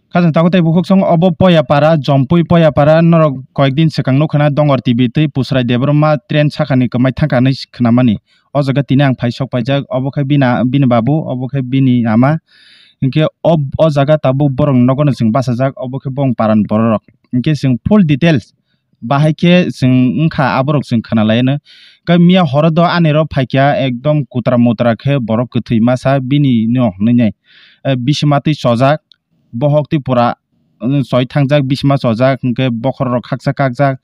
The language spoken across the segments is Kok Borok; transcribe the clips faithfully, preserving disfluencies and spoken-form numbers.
Khajang tago tei bukhuk song obo Poyapara, Jompui Poyapara, norok koyek din swkang nukha na Dongor T V tei Pusrai Debbarma train sakani kwmai thangkha hinwi khnamani. O jaga tini ang phai sok paijak, obo khe bini, bini babu, obo khe bini ama. Hinkhe o, o jaga tabuk borok nogono chwng bachajak, obo khe bong paran bororok. Hinkhe chwng full details bahai khe chwng wngkha, aborok chwng khna laiano. Khe miya horo do ani ro phaikha, ekdom kutra mutra khe borok kwthwi masa bini no hinwi nai. Eh, bisima twi chojak, bohok twi pura, mm, choi thangjak, bisima chojak, hinkhe bokhorok khaksa kakjak,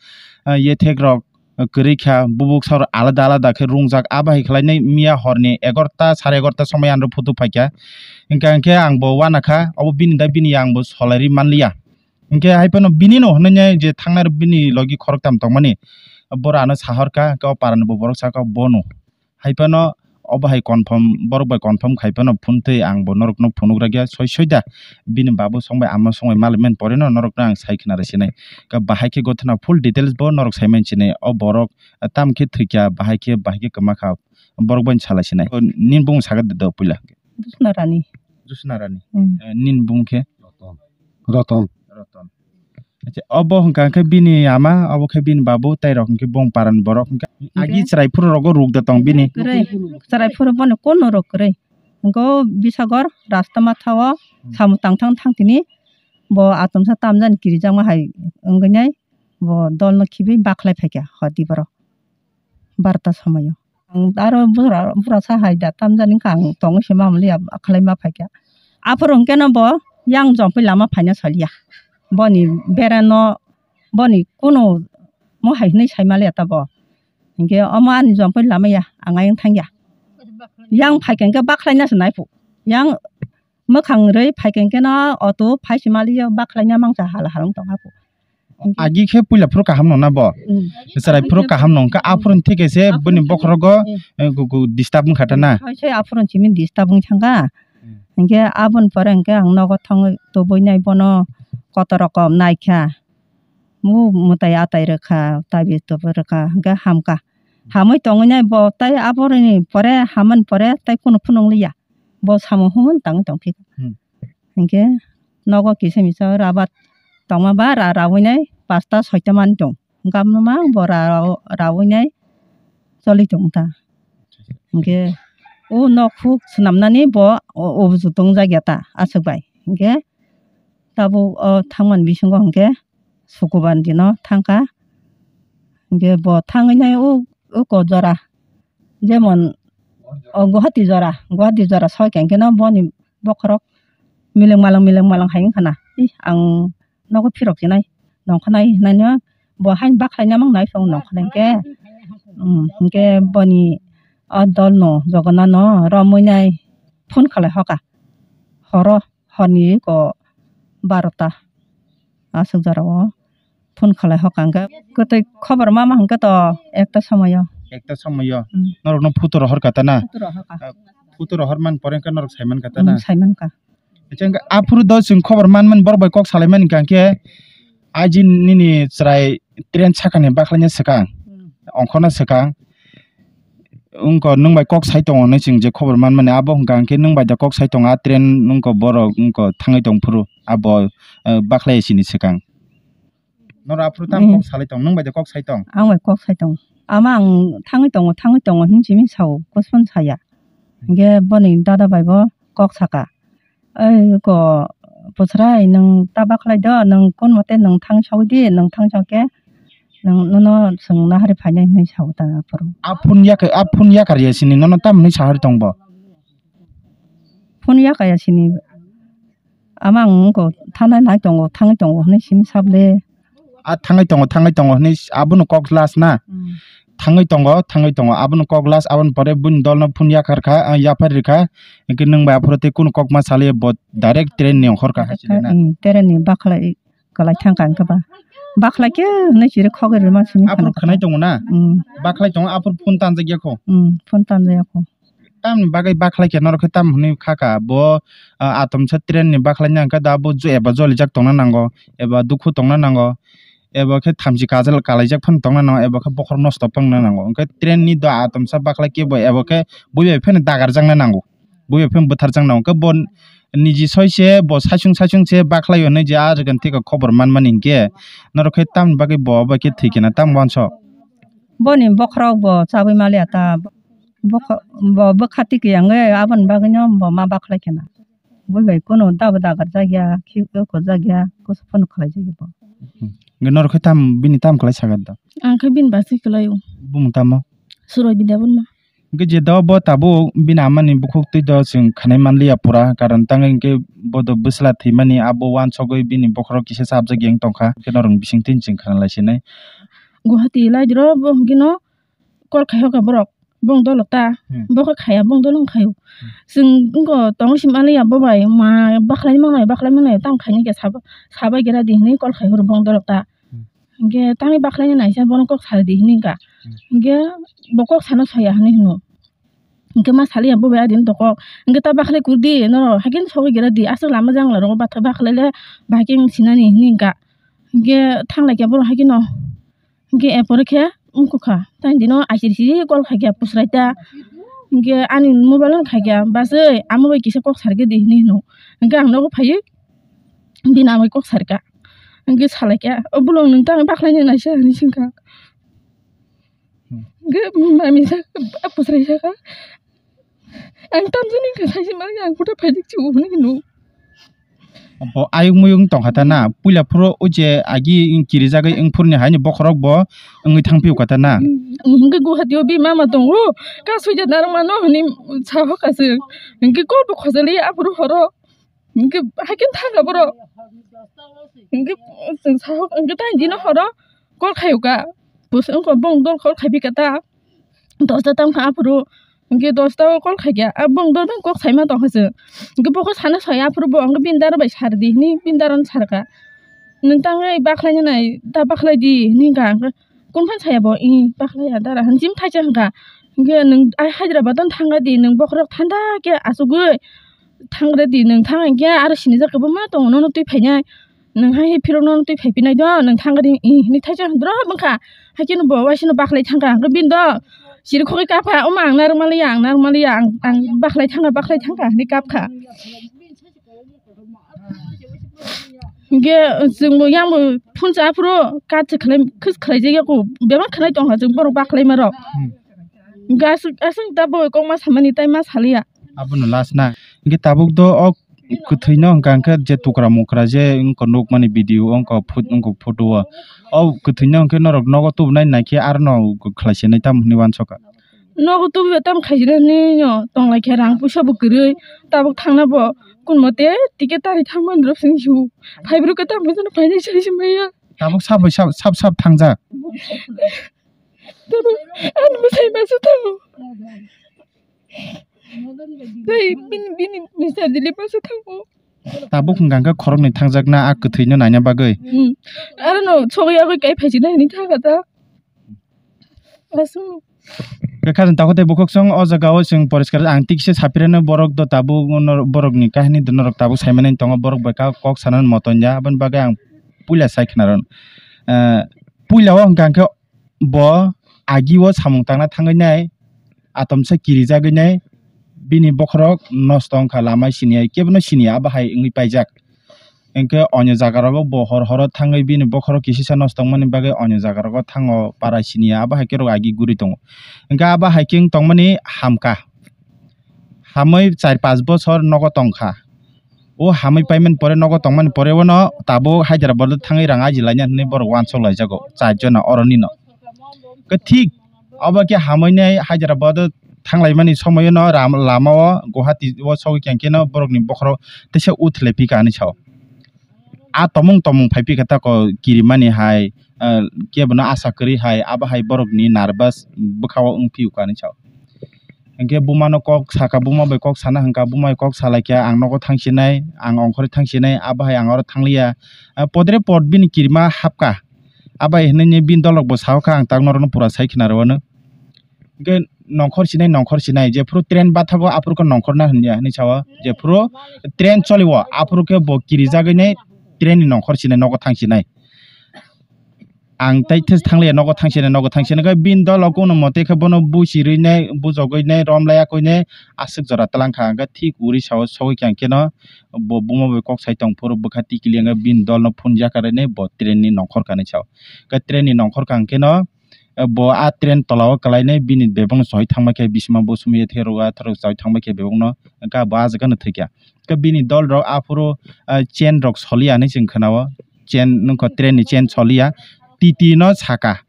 eh, yethek rok kwrwi kha, bubuk saurok alada alada khe rungjak. Abo hai khlainai miya horni egarota, sare egarota somoi ano photo phaikha. Hinkhe, hinkhe ang bo uanakha, obo bini da bini ang bo solai ri manliya. Hinkhe hai phano bini no hinwi je thangnai rok bini logi khoroktham tongmani, boro ano sahorkha, hinkhe o parani bo borok sakha bono. Hai phano obo hai confirm, borok bai confirm khai phano phone twi ang bo norokno phunuk rakya soi soi da. Bini babu song bai ama song bai malimen poreno norokno ang sai khna rw sinai. Ka bahai khe gothana full details bo norok sai man sinai. O borok, ah, tam khe thwikha, bahai khe, bahai khe kwma kha, borok bai salai sinai. O nini bung sakha de do puila. Josna Rani. Josna Rani. Hmm. Eh, nini bung khe? Roton. Roton. Acha, obo hwnkha khe bini ama, obo khe bini babu, tei rok hwnkhe bong paran borok hwnkha. Hwnkhe? Agi chwrai phuru rogo ruk da tong bini. Kwrwi, chwrai phuru bono kono rok kwrwi. Hwnkhe o bisagor rasta matha o Hmm. samung tang thang thang tini bo atomsa tamjani kirijakma hai wngwi nai bo dolno khibui bakhlai phaikha hor di borok. Barota somoio. Ang aro bura, bura sa hai da, tamjani wngkha ang tongwi se mamaliya khlai ma phaikha. Aphuru hwnkhe no bo yang jongpui lama phaina saliya. Boni berano, boni kunu mo hai hwnwi sai maliya ta bo. Hinkhe omo ani jongpui lama ya, ang ayang thangya. Yang phaikha hinkhe bakhlaina se naiphuk. Yang mwkhang rwi phaikha hinkhe no auto phai se maliya, bakhlaina mangsa hala hala wng tongkha phuk. Agi khe puila phuru kaham nung na bo. Mm. Chwrai phuru kaham nung kha, aphuru thike se Aphuru bini thike bokhorogo, Mm. eh, gu, gu disturb wngkha ta na. Hai se aphuru simi disturb wng thangkha. Mm. Hinkhe aboni pore hinkhe ang nogo thangwi tubui nai bono kotor rokom naikha. Mu mwtai atai rwkha, tabi tubui rwkha, hinkhe hamkha. Hamwi tongwi nai bo tai aphuruni pore hamani pore tai kunu phunung liya. Bo samung humung tangwi tongphi. Hmm. Hinkhe nogo kisa misa rabat tongma ba ra rawi nai pasta soita man tong. Gamno ma bo ra rawi nai choli tong ta. Hinkhe o nok huk swnamnani bo o, o buju tong jak ya ta aswk bai. Hinkhe tabuk o thangmani bisingo hinkhe sukuban dino thangkha. Hinkhe bo thangwi nai o, o ko jora. Jemon, o, Guwahati jora, Guwahati jora soi khe, hinkhe no boni bokhorok mileng maleng, mileng maleng hai wngkha na. Ih, ang nogo phirok chinai, nongkhornai hinai no, bo haino bakhlai namang nai phung nongkhornai hinkhe, um, hinkhe boni o dol no, Jogona no romwi nai phone khalai hoka. Horo, horni ko barota. Aswk jora o phone khalai hoka hwnkhe. Kwtwi khobor ma ma hwnkhe to ekta somoyo. Ekta somoyo. Hmm. Norokno photo rohor kha ta na? Photo rohor kha. Ah, photo rohor man pore hwnkhe norok sai man kha ta na? Hmm, sai man kha. Acha hwnkhe aphuru do chwng khobor man man borok bai kok salai man hwnkha hwnkhe aji nini chwrai train sakani bakhlaina swkang. Hmm. Ongkhorna swkang. Wngkha nwng bai kok sai tongo hinwi chwng je khobor manmani, abo hwnkha hwnkhe nwng bai da kok sai tongo, a train wngkha borok wngkha thangwi tong phuru abo, eh, bakhlai sini swkang. Norok aphuru tamo Hmm. kok salai tong, nwng bai da kok sai tong? Ang bai kok sai tongo. Ama ang thangwi tongo, thangwi tongo hinwi simi sao, koson saya. Hinkhe boni dada bai bo kok saka. Ei ko Bwswrai, nwng ta bakhlai do, nwng kun mote nwng thang sogwi di, nwng thang sokhe nwng nono chwng nahari phainai hinwi sao ta aphuru. A phone yak-, a phone yakar ya sini, nono tamo hinwi sahari tong bo? Phone yakar ya sini. Ama ang wngkha thanai nai tongo, thangwi tongo hinwi simi sable. A thangwi tongo, thangwi tongo hinwi abono kok last na? Hmm. Thangwi tongo, thangwi tongo. Abono kok last, aboni pore buini dolno phone yaphar kha, ah, yaphar rikha. Hinkhe nwng bai aphuru tei kunu kok ma saliya, bo direct train ni ongkhor kha hai sini na? Hmm, train ni bakhlai kwlai thang kha hinkhe ba. Bakhlai khe hinwi chiri khogwi rwma simi Aphuru khana khwnai kha. Tongo na? Hmm. Bakhlai tongo, aphuru phone tanjak ya kho? Hmm, phone tanjak ya kho. Tamni bagwi bakhlai khe norok khe tamo hinwi kha kha? Bo, ah, atomsa train ni bakhlai nang khe da bo jo-, eba jolijak tongna nango, eba dukhu tongna nango, eba khe thamchi kajal kalaijak phano tongna nango, eba khe bokhorok nosto phano wngna nango. Hwnkhe train ni do atomsa bakhlai khe bo eba khe bui bai phano dagarjakna nango, bui bai phano bwtharjakna nango. Hwnkhe bo Niji soi se bo saichung saichung se bakhlai hwnwi je a jaga thika khobor manmani hinkhe norok khe tamni bagwi bo bai khe thwi khe na tamo uansok? Boni bokhorok bo chabwi maliya ta, bokho-, bo bwkha twi kwya wngwi aboni bagwino bo ma bakhlai khe na. Bui bai kunu dabo dagar jakya, khi oko jakya, kusu phano khlai jakya bo. Hwnkhe norok khe tam, bini tam khlai sagar da? Ang khe bini basi khlai o. Bumung tamo? Suroi Bidya Burma. Hwnkhe je do bo tabuk bini amani bukhuk twi do chwng khanai manliya pura, karon tangwi hwnkhe bo do bwsla thwimani abo uansugwi bini bokhorok kisa chapjak yang tongkha, hwnkhe norokni bisingtwi chwng khana lai sinai. Guwahati lai diro bo hwnkhe no call khai hoka borok, bong dolok ta, Hmm. bo khe khaya, bong dolok khai o. Hmm. Chwng wngko tong si manliya bo bai ma bakhlai manai, bakhlai manai tamo khaini khe sabo, sabai gira di hwnwi call khai horo bong dolok ta. Hmm. Hwnkhe tangwi bakhlai nai naisa bono kok sari di hwnwi wngkha. Hmm. Hwnkhe bo kok sana soya hwnwi hwno. Hwnkhe ma saliya bo bai adin to kok. Hwnkhe ta bakhlai kur di, norok haikhe sogwi gira di, aswk lama jangla rogo bakhlai le bahai khe wng sinani hwnwi wngkha. Hwnkhe thang lai khe borok haikhe no. Hwnkhe er pore khe wngkha. Tei dino aisiri siri call khai khe pusrai ta. Hwnkhe ani mobile no khai khe, "Bachai, amo bai kisa kok sar khe di," hwnwi hwno. Hwnkhe ang nogo phaiwi bini amai kok sar kha. Hwnkhe salai kha, "O bolong nwng tang bakhlai nai naisa," hwnwi swng kha. Hmm. Hwnkhe mami sa, a pusrai sa kha. Ang tamjani wngkha saisi mani ang kota phaijak si hwnwi hino. Bo ayuk muyung tongkha ta na, puila phuru o je agi kirijagwi wngphuruni haini bokhorok bo wngwi thangphio kha ta na. Hwnkhe Guwahati o bini mama tongo, ka soija narwk mano hwnwi sa hokha se. Hwnkhe kok bo khojali aphuru horo. Hwnkhe haikhe thangkha borok. Hwnkhe chwng sa hok, hwnkhe tei dino horo call khaio kha. Bwswk wngkha bong dol call khaipi kha ta. Dosta tang kha aphuru. Hwnkhe dosta o call khai kha. A bong dol bai kok saima tong kha chwng. Hwnkhe bokhe sana soi aphuru bo hwnkhe bini dara bai sar di hwnwi bini dara no sar kha. Nwng tangwi bakhlai nai, ta bakhlai di hwnwi wngkha. Hwnkhe kun phan saya bo, "Ih, bakhlai ya dara," hwnwi chim thaisa hwnkha. Hwnkhe nwng ai Hyderabad o thangkha di, nwng bokhorok thanda khe achugwi thangre di, nwng thang hinkhe aro sinijak kwbangma tongo nono twi phainai. Nwng hai phirok nono twi phaipinai do, nwng thangre di, ih, hwnwi thaisa drop wngkha. Haikhe no bo waisano bakhlai thangkha, hwnkhe bini do siri khogwi kapha, "Omo ang narwk manliya, ang narwk manliya, ang, ang bakhlai thangkha, bakhlai thangkha," hwnwi kapkha. Hwnkhe chwngbo yangbo phone cha aphuru kat se khlai, khis khlai jakya ko, bebak khlai tongkha chwng borok bakhlaima rok. Hmm. Hwnkhe aswk, aswk da bo kok ma samani tai ma saliya. Abono last na. Hwnkhe tabuk do o kwthwino hwnkha hwnkhe je tukra mukra je wngkha nukmani video wngkha phut-, wngkha photo o. O kwthwino hwnkhe norok nogo tubunai naikhe arono khlai sinai tamo hwnwi uansukha. Nogo tubuiba tamo khaisina hwnwi no tonglai khe rang puisa bo kwrwi tabuk thangna bo kun mote ticket tari thangmani rok sing su. Phaibrwkha tamo khe phainai sai se maya. Tabuk sabo sab, sab, sab thangjak. Tabuk ani bwsai masa thango. Tei bini, bini bwsai dili masa thango. Tabuk hwnkha hwnkhe khoroknwi thangjakna a kwthwino naina bagwi. Hmm. Arono sogwi yagwi kai phaisina hwnwi thangkha ta. Aswk. Khe khajang takhuk tei bukhuk song o jaga o chwng poriskar ang tikse sapirano borok do tabuk no borokni kahini do norok tabuk saimani tongo borok bai kok sana moton ya aboni bagwi ang puila sai khna rw. Eh, puila o hwnkha hwnkhe bo agi o samung tangna thangwi nai atomsa kirijagwi nai bini bokhorok nosto wngkha lama siniya kebono siniya abo hai wngwi paijak. Hwnkhe onyo jaga rogo bo hor horo thangwi bini bokhorok kisisa nosto wngmani bagwi onyo jaga rogo thango para siniya abo hai khe rok agi guri tongo. Hwnkhe abo hai khe wng tongmani hamkha. Hamwi char panch bochor nogo tongkha. O hamwi paimani pore nogo tongmani pore bono tabuk Hyderabad o thangwi rang aji laina hwnwi borok uansuk laijago char jona oroni no. Khe thik obo khe hamwi nai Hyderabad o thanglaimani somoio no ram-, lama o Guwahati o sogwi khe no borokni bokhorok teisa uthlai pika hinwi sao. A tomung tomung phai pika tako kirimani hai, eh, kebono asa kwrwi hai, abo hai borokni nervous bwkha o wng phiyuka hinwi sao. Hinkhe buma no kok saka, buma bai kok sana hwnka, buma bai kok salaikha, "Ang nogo thangsinai, ang ongkhorwi thangsinai, abo hai ang oro thangliya." Ah, podre pod bini kirima hapkha. Abai hinwi bini dolok bo sao kha, "Ang tak norokno pura sai khna rw-, ano." Hinkhe nongkhor sinai, nongkhor sinai, jephuru train bathago, aphuru khe nongkhor na hwnliya hinwi sao. Jephuru train choli-o, aphuru khe bo kirijagwi nai train ni nongkhor sinai, nogo thang sinai. Ang tai thes thangliya, nogo thangsinai, nogo thangsinai. Khe bini dolo kuno mote khe bono busi rwinai, bujogwinai, romlaiya kwinai, aswk jora twlang kha. Hwnkhe thik uri sao sogwi kha hwnkhe no bo buma bai kok sai tong phuru bwkha tikili hwnkhe bini dolno phone jaka rwnai bo train ni nongkhor kanwi sao. Khe train ni nongkhor kha hwnkhe no, eh, bo a train tola o kwlainai bini bebakno sohoi thangma khe bisima bo sumui therok a therok chaui thangma khe bebakno hwnkhe bo a jaga no thwikha. Khe bini dol rok aphuru, eh, chain rok soliya hinwi chwng khwnao. Chain wngkha train ni chain soliya. T T no saka.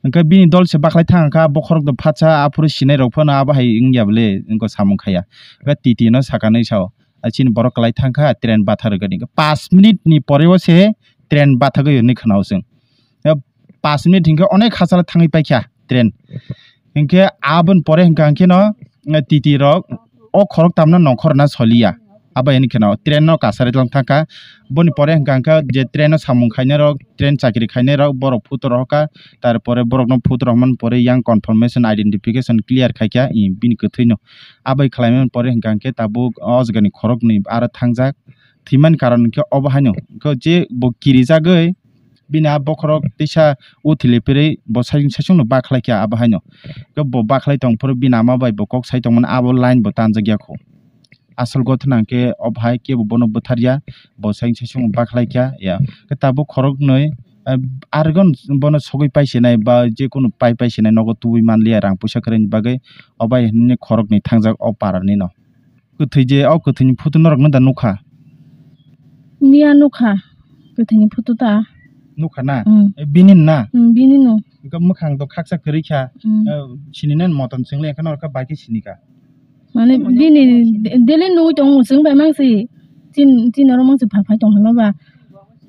Hwnkhe bini dol se baklai thang kha, bokhorok do phatsa aphuru sinai rok phano abo hai wngya bole wngkha samung khaya. Hwnkhe T T no saka hinwi sao. A chini borok kwlai thang kha train batha rwgani. Pas minute ni pore o se train bathagwi hinwi khwnao chwng. Pas minute hinkhe onek hachal thangwi paikha train. Hinkhe aboni pore hinkha hinkhe no, eh, T T rok o khorok tamno nongkhor na soliya. Abo hinkhe no train no kasari lang thangkha. Boni pore hinkha hinkhe je train no samung khainai rok, train chakri khainai rok, borok photo rohorkha. Tarpore borok no photo rohormani pore yang confirmation identification clear khaikha, i bini kwthwi no. Abai khlaimani pore hinkha hinkhe tabuk o jagani khoroknwi aro thangjak. Thwimani karon hinkhe obo haino. Hinkhe je bo kirijagwi bini a bokhorok teisa uthili phirwi bo saichung saichung no bakhlai kha abo haino. Khe bo bakhlai tong phuru bini ama bai bo kok sai tongmani abo line bo tanjak ya kho. Asol gotna hwnkhe obo hai kebo bono bwtharya, bo saichung saichung bakhlai kha ya. Khe tabuk khoroknwi, eh, argon bono sogwi paisinai ba jekunu pai paisinai nogo tubui manliya rang puisa kwrwini bagwi obo hai hwnwi khoroknwi thangjak o para ni no. Kwthwi je, o kwthwini photo norok no da nukha? Miya nukha, kwthwini photo ta. Nukha na? Mm. Eh, bini na? Mm, bini no. Hwnkhe mwkhang to khaksa kwrwi kha. Mm. Eh, sini nani motom chwngli, hwnkhe norok khe bai khe sini kha. Mane bini de-, daily nugwi tongo chwng bai mangsi. Chin, chin oro mangsi phai phai tong hwnba ba.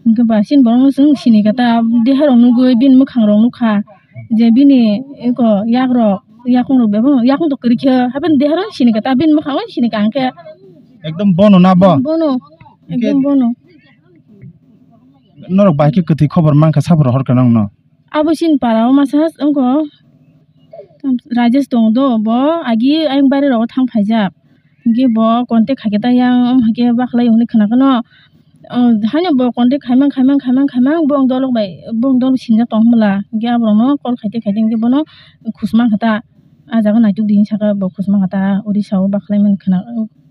Hwnkhe ba chini borokno chwng sini kha ta, deha rok nugwi bini mwkhang rok nukha je bini eko yak rok, yakung rok bebak yakung to kwrwi khe hapheno deha rok sini kha ta, bini mwkhang rok sini kha hwnkhe. Ekdom bono na bo? Bono, hwnkhe ekdom bono. Norok bai khe kwthwi khobor mankha, saphuru horkha nongno? Abo chini para o masa wngkha Rajesh tongo do, bo agi ayang bari rogo thang phaijak. Hingke bo contact khaikhe ta yang, omo haikhe bakhlai hwnwi khwnakhwno. O, haino bo contact khaimang, khaimang, khaimang, khaimang, bong dolok bai, bong dolok sinijak tong hwnla. Hingke aborokno call khaite, khaite hingke bono khusmang kha ta. A jaga naituk di hinwi saka bo khusmang kha ta, Odisha o bakhlai mani khwna,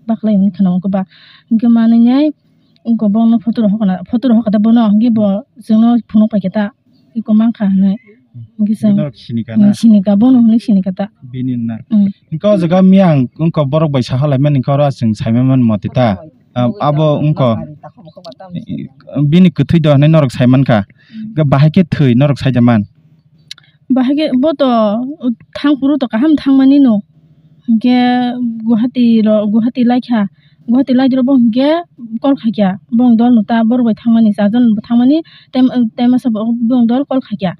bakhlai hwnwi khwna wngkha ba. Hingke manwi nai, wngkha bono photo rok hokna, photo rok hokha ta bono, hingke bo chwngno phunuk paikha ta. Iko mankha hinwi. Hingke chwng, norok sini kha na? Sini kha, bono hinwi sini kha ta. Bini na? Mm. Hingke o jaga miyang wngkha borok bai saha laimani, hingke oro chwng saimani moti ta. Ah, abo wngkha. Bini kwthwi do hinwi norok saimankha. Hingke bahai khe thwi norok saida man? Bahai khe bo to thang phuru to kaham thangmani no. Hingke Guwahati ro, Guwahati laikha. Guwahati laidiro bo hingke call khaikha. Bong dol no ta borok bai thangmani, charjon bo thangmani, tem, temasa bo bong dol call khaikha.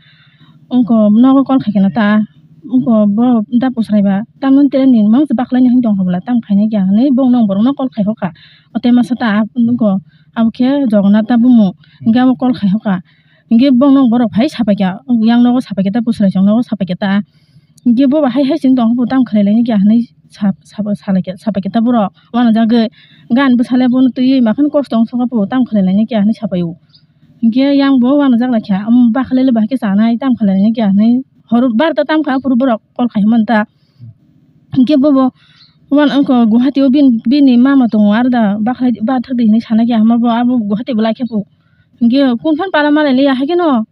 Wngkha nogo call khaikha na ta. Wngkha bo da pusrai ba. Tamoni train ni mang se bakhlai ni hwn tong kha bwla, tam khainai kya hinwi bong nong borok no call khai hokha. O temasa ta wngkha abo khe Jagannath ta bumo. Hingke abo call khai hokha. Hingke bong nong borok phai sapai kha. Yang nogo sapai kha ta, pusrai chong nogo sapai kha ta. Hingke bo ba hai hai chwng tong, bo tamo khlai laini kya hinwi sa-, sa-, salai khe, sapai khe ta borok uanajagwi, gan bwsale bono twiwi makhon kosto wng sokha, bo tamo khlai laini kya hinwi sapai o. Hingke yang bo uanajak lai kha, omo bakhlai le bahai khe chanai, tamo khlai laini kya hinwi horo barota tam kha, aphuru borok call khai mani ta. Hingke bobo uan wngkha Guwahati o bini, bini mama tongo, aro da bakhlai bathakdi hinwi sana khe, hama bo abo Guwahati bo lai khe bo. Hingke kunphan para malai liya, haikhe no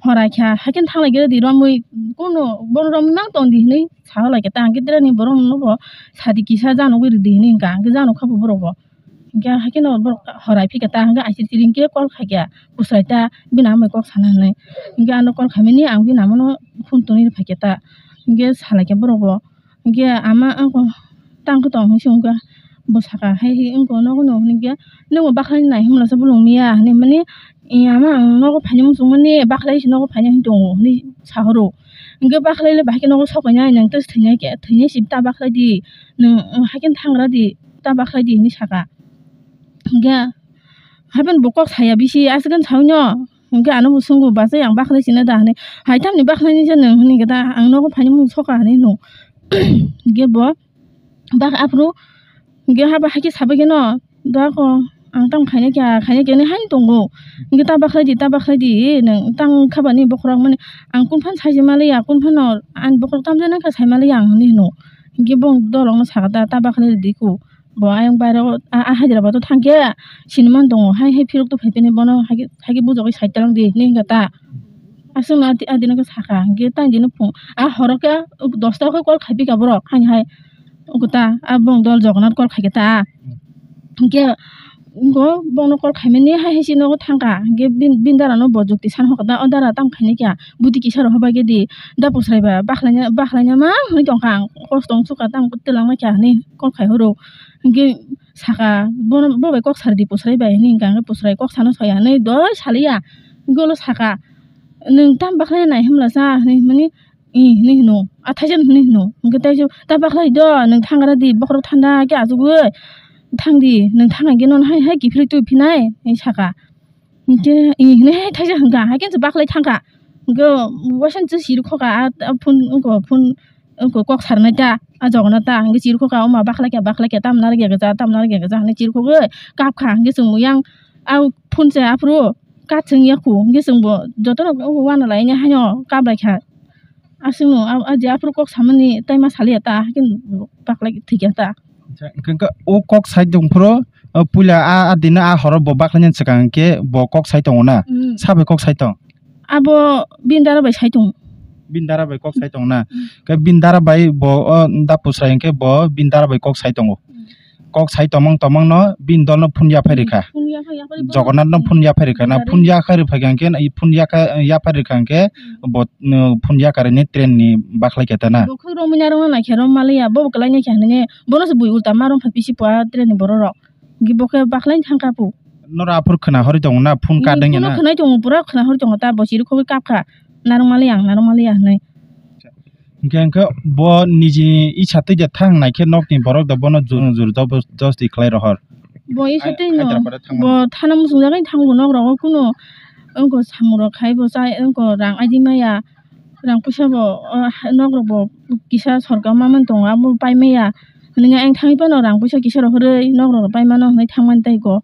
horai kha, haikhe thanglai khe rwdi romwi, kuno bono romwi mang tongdi hinwi saha lai khe ta, hingke tere ni borok no bo sadi kisa jano gwi rwdi hinwi hingka, hingke jano kha bo borok bo. Hingke haikhe no borok horai phikha ta, hingke aisiri siri hingke call khaikha, bwsai ta bini amai kok sana hinwi. Hingke ano call khaimani ang bini amano phone twnwi rwphaikha ta, hingke salai kha borok bo. Hingke ama wngkha tang khe tong hinwi se wngkha, bo saka hai hinwi wngkha nogo no hinkhe, "Nwng bo bakhlai nai hwnmano se bolong miya," hinwi mani, "Ama ang nogo phaini muchungmani, bakhlai se nogo phaini hinwi tongo," hinwi sahoro. Hingke bakhlai le bahai khe nogo sok painai, "Nwng tei thwinai khe, thwinai se ta bakhlai di, nwng haikhe thangra di, ta bakhlai di," hinwi saka. Hingke hapheno bo kok saya bisi aswk khe sawi no. Hingke ano bo swngo, "Bachai, ang bakhlai sina da?" hinwi. "Hai tamni bakhlai ni se nwng?" hinwi khe ta, "Ang nogo phaini mung soka," hinwi no. Hingke bo bak aphuru hingke habo haikhe sabai khe no, dako Ang tamo khaina kya, khaina kya hinwi haino tongo. Hinkhe ta bakhlai di, ta bakhlai di, nwng tang khabani bokhorok mani ang kunphano saisi maliya, kunphano ani bokhorok tamjani kha sai maliya ang hinwi hino. Hinkhe bong dolongno sakha ta, ta bakhlai di ko. Bo ayang bairo a, a Hyderabad o thangkhe siniman tongo, hai, hai phirok to phaiphini bono haikhe, haikhe bujogwi side talang di hinwi hinkha ta. Aswkno adi, adino khe sakha, hinkhe tang dino phung, a horo khe dosta o khe call khaipikha borok, haini hai. Ugo ta, a bong dol Jagannath call khaikhe ta. Hinkhe ugo bongno call khaimani hai hai se nogo thangkha. Hinkhe bin, bin dara no bo jukti san hokha ta, o dara tamo khainai kha, buti kisa rok hobaikhe di, da pusrai ba, bakhlaina, bakhlaina ma hinwi tongkha ang, kosto wngsukha tamo twlang naikha hinwi call khai horo. Hinkhe sakha, bono, bo bai kok sar di pusrai bai hinwi hinkha, hinkhe pusrai kok sano soya hinwi doi saliya. Hinkhe ulo sakha, nwng tamo bakhlaina nai himlasa hinwi hwnmani, "Ih," hinwi hino, a thaisa hinwi hino. Hinkhe taiso, "Ta bakhlai do, nwng thangra di, bokhorok thanda khe achugwi thang di, nwng thang hinkhe nono hai hai kiphilwi twi phinai," hinwi sakha. Hinkhe, "Ih," hinwi hai thaisa hinkha, haikhe se bakhlai thangkha. Hinkhe waisa se sirikhoka, a, a phone, wngkha phone, wngkha kok sarnai ta, a Jagannath ta, hinkhe sirikhoka, "Oma bakhlai kha, bakhlai kha, tamo narwkya gwja, tamo narwkya gwja," hinwi sirikhogwi kapkha, hinkhe chwng yang, a phone se aphuru, Katswng ya khu, hwnkhe chwngbo jotono uanalaina haino kaplaikha. Aswkno a, a je aphuru kok samani tei ma saliya ta, haikhe bakhlai thwikha ta. Acha, hwnkhe o kok sai tongphuru, o puila a, a dino a horo bo bakhlainani swkang hwnkhe bo kok sai tongo na? Mm. Sabai kok sai tong? Abo bini dara bai sai tongo. Bini dara bai kok sai tong na? Mm. Khe bini dara bai bo o da pusrai hwnkhe bo bini dara bai kok sai tongo. Mm. Kok sai tomong tomong no bini dol no phone yaphai rikha. Phone yaphai, yaphai bo. Jagannath no phone yaphai rikha na, phone yaphai rikha hwnkhe, i phone yakha, yaphai rikha hwnkhe bo, no, phone yakarini train ni bakhlai khe ta na. Bo khuk romwi narwkna naikhe rom maliya, bo bo kwlai naikhe hinwi bono se bui ulta ma romphai pisi pua train ni borok rok. Bo khe bakhlai thangkha pu. Noro aphuru khwna horwi tongo na, phone kat wngya na? Khwnai tongo, pura khwna horwi tongo ta, bo chirikhogwi kapkha, narwk maliya ang, narwk maliya hinwi. Hwnkhe, hwnkhe bo niji isa twi de thang nai khe nokni borok da bono jur jur jobo josti khlai rohor. Bo isa twi no, Hyderabad o thangmani. Bo thana muchungjagwi thango nok rogo kuno wngkha samung rok khai bo chai wngkha rang aidi maya rang puisa bo o nok rok bo kisa sorkar ma man tongo abo pai maya hinwi ang thangwi phano rang puisa kisa rohorwi nok rok pai mano hinwi thangmani tei ko.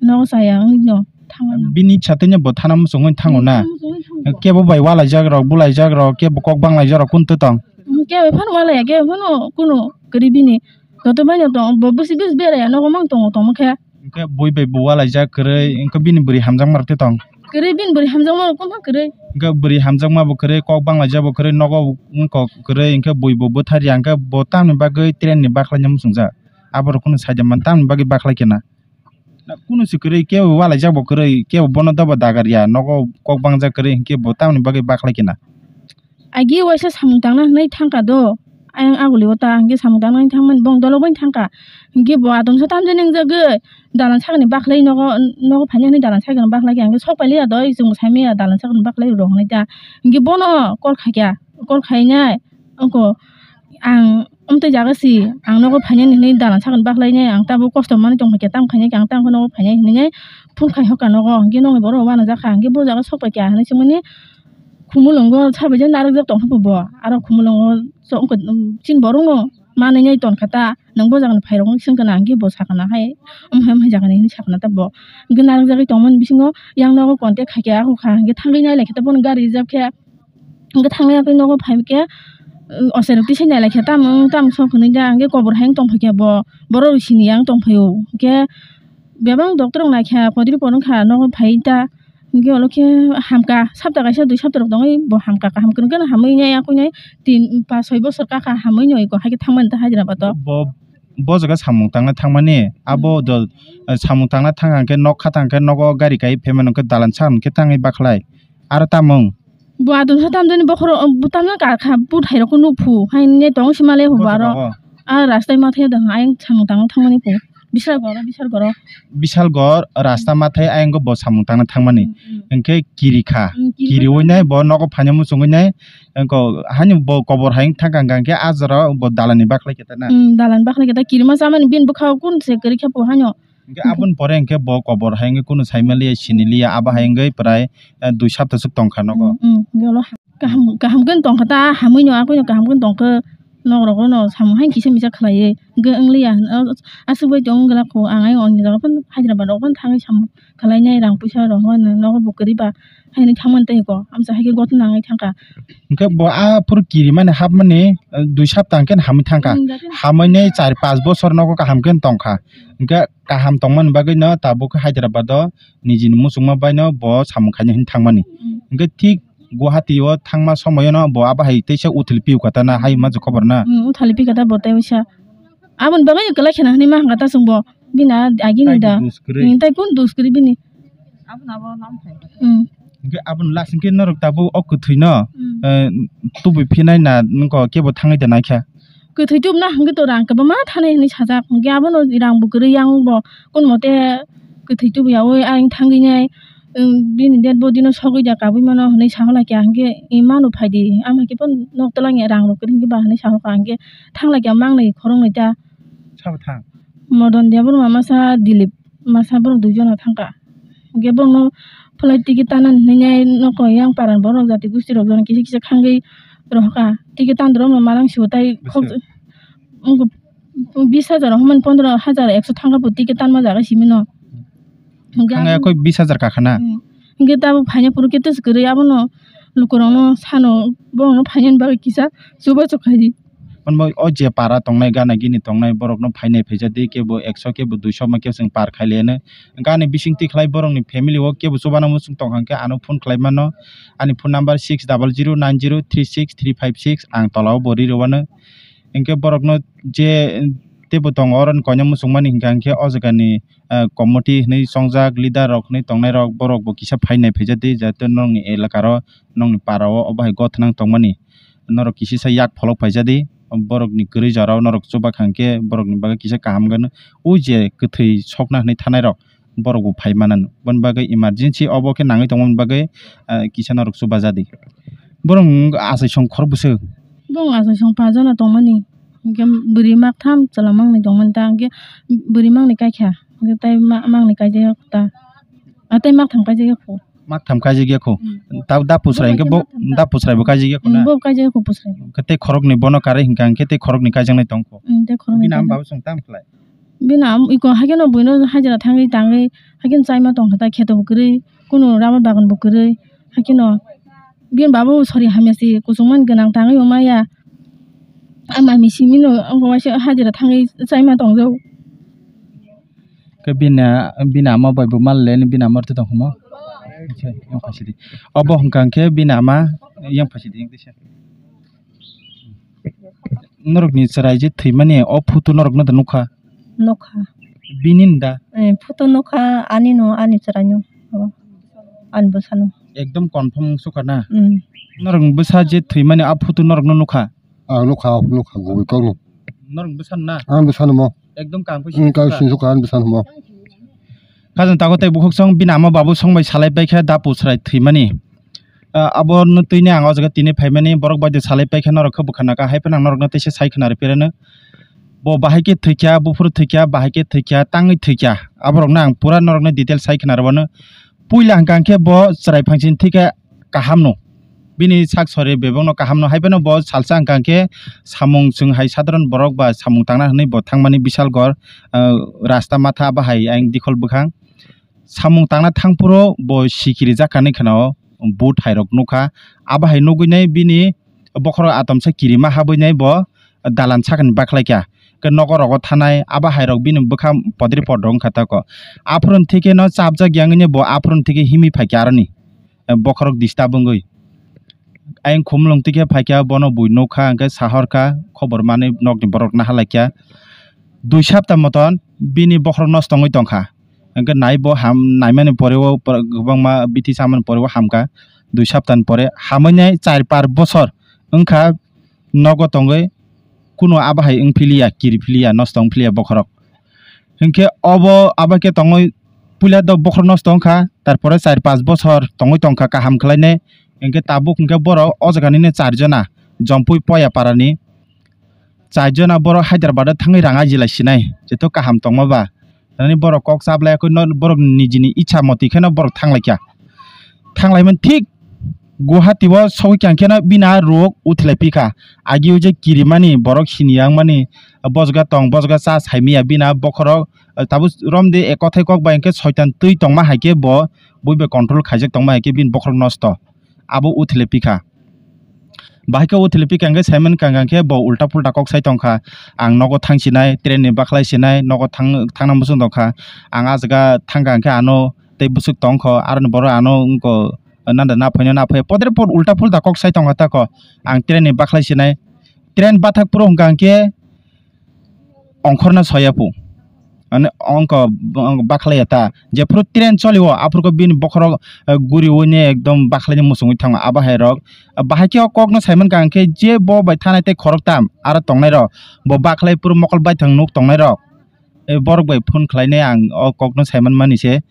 Nogo chaya wngwi no thangmani. Bini satwi no bo thana muchungwi thango na? Thana muchungwi thango. Kebo bai walaijak rok, bulaijak rok, kebo kok banglaijak rok kunu tong? Kebo phano walaiya, kebo phano kunu kwrwi bini. Joto bai no tong, bo bwswi bwswi beraiya, nogo mang tongo tongma khe. Hwnkhe bui bai bo walaijak kwrwi, hwnkhe bini bwrwi hamjakma rok tei tong? Kwrwi bini bwrwi hamjakma rok kunu kwrwi. Hwnkhe bwrwi hamjakma bo kwrwi, kok banglaijak bo kwrwi, nogo wngkok kwrwi, hwnkhe bui bo bwtharya, hwnkhe bo tamni bagwi train ni bakhlaina muchungjak? Abo rok kunu sai de man, tamni bagwi bakhlai khe na? Na kunu se kwrwi, kebo walaijak bo kwrwi, kebo bono dobo dagar ya, nogo kok bangjak kwrwi, hinkhe bo tamoni bagwi bakhlai khe na? Agi waisa samung tangna hinwi thangkha do, ayang aguli o ta hinkhe samung tangna hinwi thangmani bong dolo bai thangkha. Hinkhe bo atomsa tamjani wngjagwi dalan sakni bakhlai nogo, nogo phaina hinwi dalan sakni bakhlai khe, hinkhe sok pailiya do, chwngbo saimanya dalan sakni bakhlai rw hinwi ta. Hinkhe bono call khaikha, call khainai, wngkha ang Amtwi jaga si, ang nogo phainani hinwi dalan sakni bakhlainai, ang tabuk kosto manwi tongkha khe, tamo khainai khe, ang tamo khe nogo phainai hinwi phone khai hokha nogo, hinkhe nokni borok rok uanajakha, hinkhe bo jaga sok pai kha hinwi swngmani, khumulwngo sabaijak narwkjak tongkha bo, aro khumulwngo chini borokno manwi nai tonkha ta, nwng bo jagani phairokno swngkha na, hinkhe bo sakha na hai, omo hai omo hai jagani hinwi sakha na ta bo, hinkhe narwkjagwi tongmani bisingo yang nogo contact khaikhe, ahokha hinkhe thangwi nailaikhe ta bono gari reserve khe. Hingke thangnaiyakhe nogo phaikhe, o, oserok tisai nailaikhe, tamo wng, tamo sok hinui da, hingke kobor hai wng tongphaikhe bo, borok rok siniya wng tongphaio. Hingke bebak doctor rok naikha, podri por wngkha, nogo phai ta. Hingke olokhe hamkha, sapta kaisa dui sapta rok tongwi bo hamkha, kaham kwrwngkhe no hamwi nai, yakung nai tin, pas, soi bosor kakha hamwi nai, eko haikhe thangmani ta Hyderabad o. Bo, bo jaga samung tangna thangmani, abo do, samung tangna thang hangkhe, nok kha thangkhe, nogo gari kai phaimani hwnkhe dalan sakni khe tangwi bakhlai. Aro tamo wng? Bo adonsa tamjani bokhorok, bo tamjani kakha, bwthairokno nukphu, haino tong sima le hubo aro. Bokhorok. A rastai mathaio da, ayang samung tangna thangmani phu. Bisal goro, bisal goro. Bisal gor, rasta mathai ayang bo samung tangna thangmani. Mm, mm. Hingkhe kiri kha. Mm, kiri kiriwi nai bo nogo phaina muchungwi nai. Wngkha haino bo kobor hai thangkha hingkhe a jora bo dalani bakhlai khe ta na. Mm, dalani bakhlai khe ta kirima chamani bini bwkhao kun se kwrwi khe bo haino. Hingke aboni pore hingke bo kobor hai wngke kunu saimaliya siniliya, abo hai wngke prai, eh, dui sapta swk tongkha nogo. Mm, mm, hingke ulo kaham, kaham khe tongkha ta, hamwi no, akhoi no kaham khe tongkha. nok rogo no samung hai kisa misa khlaiwi hwnkhe wng liya hwn. O, aswk bai tong wng glak kho, ang ayang oni jaga phano Hyderabad rogo phano thangwi samung khlainai, rang puisa rok phano nogo bo kwrwi ba haino thangmani tei kho, amsa hai khe gotna nangwi thangkha. Hwnkhe bo a phuru kirimani hapmani, eh, dui sapta hwnkhe hamwi thangkha. Hmm, dakhe. Hamwi nai char panch bosor nogo kaham khe tongkha. Hwnkhe kaham tongmani bagwi no tabuk Hyderabad o nijini muchungma bai no bo samung khaina hwnwi thangmani. Hmm. Hwnkhe thik Guwahati o thangma somoyo no bo abo hai teisa uthil piu kha ta na hai ma khobor na. Hmm, uthali pi kha ta bo tei usa. Aboni bagwi kwlai khena hwnwi ma hwnkha ta chwng bo. Bini a-, agini da. Tei dus kwrwi. Hmm, tei kun dus kwrwi bini. Hmm. Hwnkhe aboni last hwnkhe norok tabuk o kwthwino, hmm, eh, tubui phinai na nokho kebo thangwi da naikha. Kwthwi tubuna hwnkhe to rang kwbangma thanai hwnwi sajak. Hwnkhe abono rang bo kwrwi yang bo kun mote kwthwi tubuyaui ayang thangwi nai, um, bini dead body no sogwi da kabui mano hwnwi sahola kya hwnkhe imano phaidi. Ama khe phano nok twlang ya rang rok kwrwi hwnkhe ba hwnwi sahoka hwnkhe thangla kya mangnwi khoroknwi ta. Sabo thang? Modon Debbarma masa Dilip masa borok dui jona thangka. Hwnkhe borokno flight ticket tanani hwnwi nokho yang parani borok jati gusti rok jono kisa kisa khangwi rohorka. Ticket tandrok no malang sibo tai khok, wngkha bis hajar, hwnmani pondro hajar ekso thangka bo ticket tanma jaga simi no. Hwnkhe thangya abo koi bis hajar kakha na? Hmm. Hwnkhe tabuk phaina phuru khe tesa kwrwi abono lukurokno sano borokno phainani bagwi kisa chubachu khaidi. Hwnba o je para tongnai, gana gini tongnai, borokno phainai phaijadi, kebo ekso, kebo duiso ma khe chwng par khai laiano. Gani bising tikhlai borokni family o kebo chubana muchung tongkha hwnkhe ano phone khlai mano. Ani phone number six double zero nine zero three six three five six, ang tola o bo ri rwano. Hwnkhe borokno je teibo tongo, oroni koina muchungmani hwnkha hwnkhe o jagani, ah, committee hwnwi chongjak, leader rok hwnwi tongnairok, borokbo kisa phainai phaijadi, jate nokni elakaro, nokni para o obo hai gothnang tongmani. Norok kisisa yak pholok phaijadi, borokni kwrwi jorao norok chubakha hwnkhe borokni bagwi kisa kaham gwnw. O je kwthwi sokna hwnwi thanairok, borok bo phai mano. Boni bagwi emergency obo khe nangwi tongmani bagwi, ah, kisa norok chubajadi. Borok wng achaisong khorok bwswk? Borok achaisong pajana tongmani. Hwnkhe bwrwi mak tham chwla mangni tongmani ta. Hwnkhe bwrwi mangni kaikha. Hwnkhe tei ma-, mangni kaijak ta. A tei mak tham kaijak ya kho. Mak tham kaijak ya kho. Hmm. Ta da pusrai hwnkhe bo, da pusrai bo kaijak ya kho na? Hmm, bo kaijak ya kho pusrai bo. Hwnkhe tei khoroknwi bono karwi hwnkha hwnkhe tei khoroknwi kaijaknai tong kho. Hmm, tei khoroknwi kaijak. Bini ama babo chwng tamo khlai? Bini am-, iko haikhe no buino hajira thangwi tangwi haikhe no chaima tongkha ta, kheto bo kwrwi, kunu rubber bagan bo kwrwi, haikhe no bini babo sori hamya se kuchukmani gwnang tangwi wngmaya. Ama misi mino wngkha waisa hajira thangwi chaima tongjak. Khe bini, bini ama bai bo mal le bini ama rwtwi tong kha mo. Yang phaisidi. Obo hwnkha hwnkhe bini ama yang phaisidi, yang tisa. Norokni chwrai je thwimani o photo norokno da nukha? Nukha. Bini da? Eh, photo nukha, ani no, ani chwraino. Ani bwsano. Ekdom confirm sukha na? Mm. Norokni bwsa je thwimani a photo norokno nukha? Ah, nukha, nukha, gubui kokno. Norokni bwsano na? Ani bwsano mo. Ekdom kaham khe sini sukha? Sini sukha, ani bwsano mo. Khajang tago tei bukhuk song bini ama babu song bai salai paikha da pusrai thwimani. Ah, abo no twini ang o jaga tini phaimani, borok bai de salai paikha norok khe bwkha naka, hai phano ang norokno teisa sai khna rw phirano. Bo bahai khe thwikha, buphuru thwikha, bahai khe thwikha, tangwi thwikha. Aborokno ang pura norokno detail sai khna rwano. Puila hwnkha hwnkhe bo chwrai phangsini thwikha kahamno. Bini sak sori bebakno kahamno. Hai phano bo salsa hwnkha hwnkhe samung chwng hai sadharon borok ba samung tangna hwnwi bo thangmani Bishalgarh, ah, rasta matha bahai ayang dikhol bwkhang. Samung tangna thangphuru bo sikiri jak kani kheno but hai rok nukha. Abo hai nugwi nai bini bokhorok atomsa kirima habwi nai bo dalan sakani bakhlai kha. Khe nogo rogo thanai abo hai rok bini bwkha podri podrok wngkha tako. Aphuru thikeno chapjak yangwi nai bo aphuru thikhe himwi phaikha aroni. Bokhorok disturb wngwi. Ayang khumulwng tikhe phaikha, bono bui nukha, hwnkhe sahorkha, khobor manwi nokni borok nahalaikha. Dui sapta moton bini bokhorok nosto wngwi tongkha. Hwnkhe nai bo ham, naimani pore o kwbangma bithi chamani pore o hamkha. Dui saptani pore hamwi nai char par bosor wngkha nogo tongwi. Kunu abo hai wng philiya, kiri philiya, nosto wng philiya bokhorok. Hinkhe obo abo khe tongwi puila do bokhorok nosto wngkha, tarpore char panch bochor tongwi tongkha kaham khlainai. Hinkhe tabuk hinkhe borok o jaga nini char jona, Jompui Poya parani char jona borok Hyderabad o thangwi rang ajilai sinai, jeto kaham tongma ba. Nani borok kok chablai khe no borok nijini icha moti kheno borok thanglaikha. Thanglaimani thik Guwahati o sogwi kha khe no bini a rok uthilai phi kha. Agi o je kirimani borok sini yang mani bojga tong bojga cha sai manya bini a bokhorok tabuk romde ek kothai kok bai hwnkhe soitan twi tongma hai khe bo bui bai control khaijak tongma hai khe bini bokhorok nosto. Abo uthilai phi kha. Bahai khe uthilai phi kha hwnkhe Simon kang kang khe bo ulta pulta kok sai tong kha. Ang nogo thang sinai, train ni bakhlai sinai, nogo thang, thangna muchung tong kha. Ang ah jaga thang kha hwnkhe ano tei bwswk tong kho, aroni borok ano wngkho nanda na phaino na phai. Podre pod ulta pulta kok sai tong kha ta kho. Ang train ni bakhlai sinai. Train bathak phuru hwnkha hwnkhe ongkhorna soya pu. Mane ongkho, ongkho bakhlai ya ta. Jephuru train choli o, aphuru khe bini bokhorok, eh, guri ui ne ekdom bakhlai ni muchungui thango. Abo hai rok, eh, bahai khe o kok no sai mankha hwnkhe je bo bai thanai tei khoroktham aro tongnai rok, bo bakhlai phuru mokol baithang nuk tongnai rok, eh, borok bai phone khlai nai ang o kok no sai man mani se.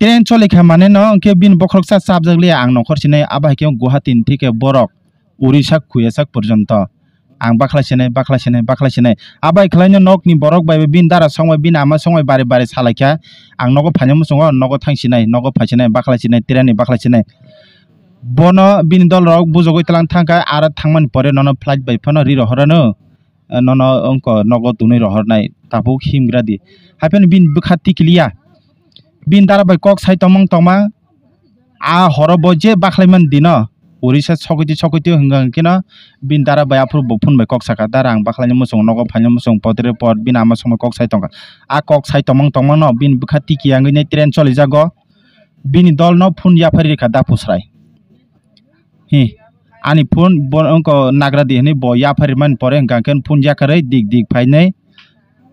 Train choli kha mane no hwnkhe bini bokhorok cha chapjak liya ang nongkhor sinai. Abo hai khe Guwahati ni thike borok Orissa Khuyasak porjonto. Ang bakhlai sinai, bakhlai sinai, bakhlai sinai. Abai khlaino nokni borok bai bini dara songbai, bini ama songbai bari bari salaikha. Ang nogo phaina muchungo, nogo thang sinai, nogo phai sinai, bakhlai sinai, train ni bakhlai sinai. Bono bini dol rok bujogoi tlang thangkha, aro thangmani pore nono flight bai phano ri rohorano. Nono wngkho nogo tunui rohornai, tabuk himgra di. Haiphano bini bwkha tikiliya. Bini dara bai kok sai tongmang tongmang. A horo bo je bakhlai man dino, Orissa sokoiti sokoiti hwnkha hwnkhe no bini dara bai aphuru bo phone bai kok saka, "Dara, ang bakhlai ni muchung nogo phaina muchung podre pod bini ama songbai kok sai tongkha." A kok sai tongmang tongmang no bini bwkha tiki yangwi nai train choli jago. Bini dol no phone yaphari rikha da pusrai. Hi, ani phone bo wngkho nagra di hinwi bo yaphari mani pore hwnkha hwnkhe phone yakarwi dik dik phainai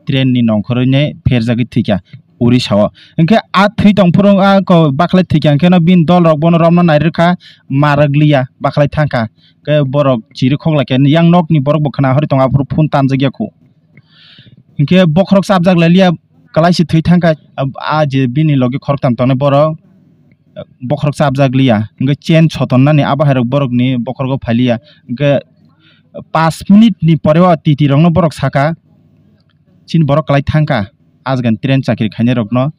train ni nongkhorwi ne pherjagwi thwikha Orissa o. Hwnkhe a thwi tong phuru a ko bakhlai thwikha hwnkhe no bini dol rok bono romna nairwkha, ma rwkliya bakhlai thangkha. Khe borok chiri khoklaikha yang nokni borok bo khna hori tongo aphuru phone tanjakya khu. Hwnkhe bokhorok chapjak lailiya kwlaisi thwi thangkha a je bini logi khoroktham tongnai borok. Bokhorok chapjak liya, hwnkhe chain sotonnani abo hai rok borokni bokhorogo phailiya, hwnkhe pas minute ni pore o titi rokno borok saka, chini borok kwlai thangkha, ajagani train chakri khainai rokno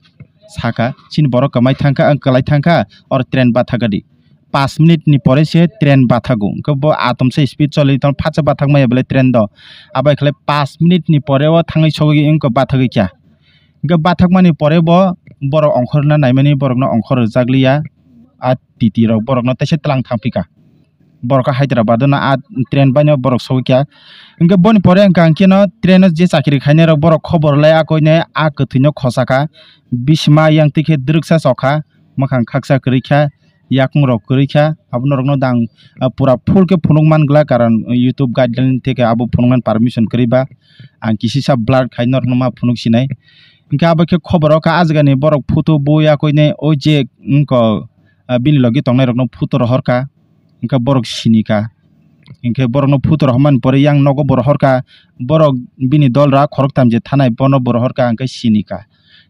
saka, chini borok kwmai thangkha, ang kwlai thangkha, oro train bathakadi. Pas minute ni pore se train bathago, hwnkhe bo atomsa speed choli tong, phatsa bathak maya belai train do, abai khlai pas minute ni pore o thangwi sogwi wngkha bathagwi kha. Hwnkhe bathakmani pore bo borok ongkhorna naimani borokno ongkhor rwjakliya, a titi rok borokno teisa tlang thangphikha. Borok khe Hyderabad no a train baino borok sogwikha. Hwnkhe boni pore hwnkha hwnkhe no train o je chakri khainai rok borok khobor lai akoine a kwthwino khosakha. Bisima yang twi khe dwrwksa chokha, mwkhang khaksa kwrwikha. Yakung rok kwrwi kha, abo norokno dang, ah, pura full khe phunuk man glak, karon YouTube guideline theke abo phunuknani permission kwrwi ba, ang kisisa blur khai norokno ma phunuk sinai. Hwnkhe abo khe khobor o kha, ah jagani borok photo bo yakoine o je wngkho, ah, bini logi tongnai rokno photo rohor kha, hwnkhe borok sini kha. Hwnkhe borokno photo rohormani pore yang nogo bo rohor kha, borok bini dol rok khoroktham je thanai bono bo rohor kha, hwnkhe sini kha.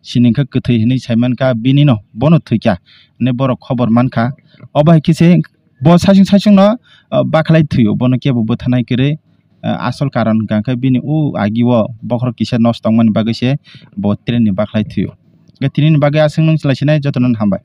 Sini khe kwthwi hinwi sai man kha, bini no bono thwi kha hinwi borok khobor man kha. Obo hai khe se bo saichung saichung no, ah, bakhlai thwi o, bono kebo bwthanai kwrwi, ah, asol karon hwnkha khe bini o agi o bokhorok kisa nosto wngmani bagwi se bo train ni bakhlai thwi o. Hwnkhe tini ni bagwi aswk nung chwlai sinai joto no hambai.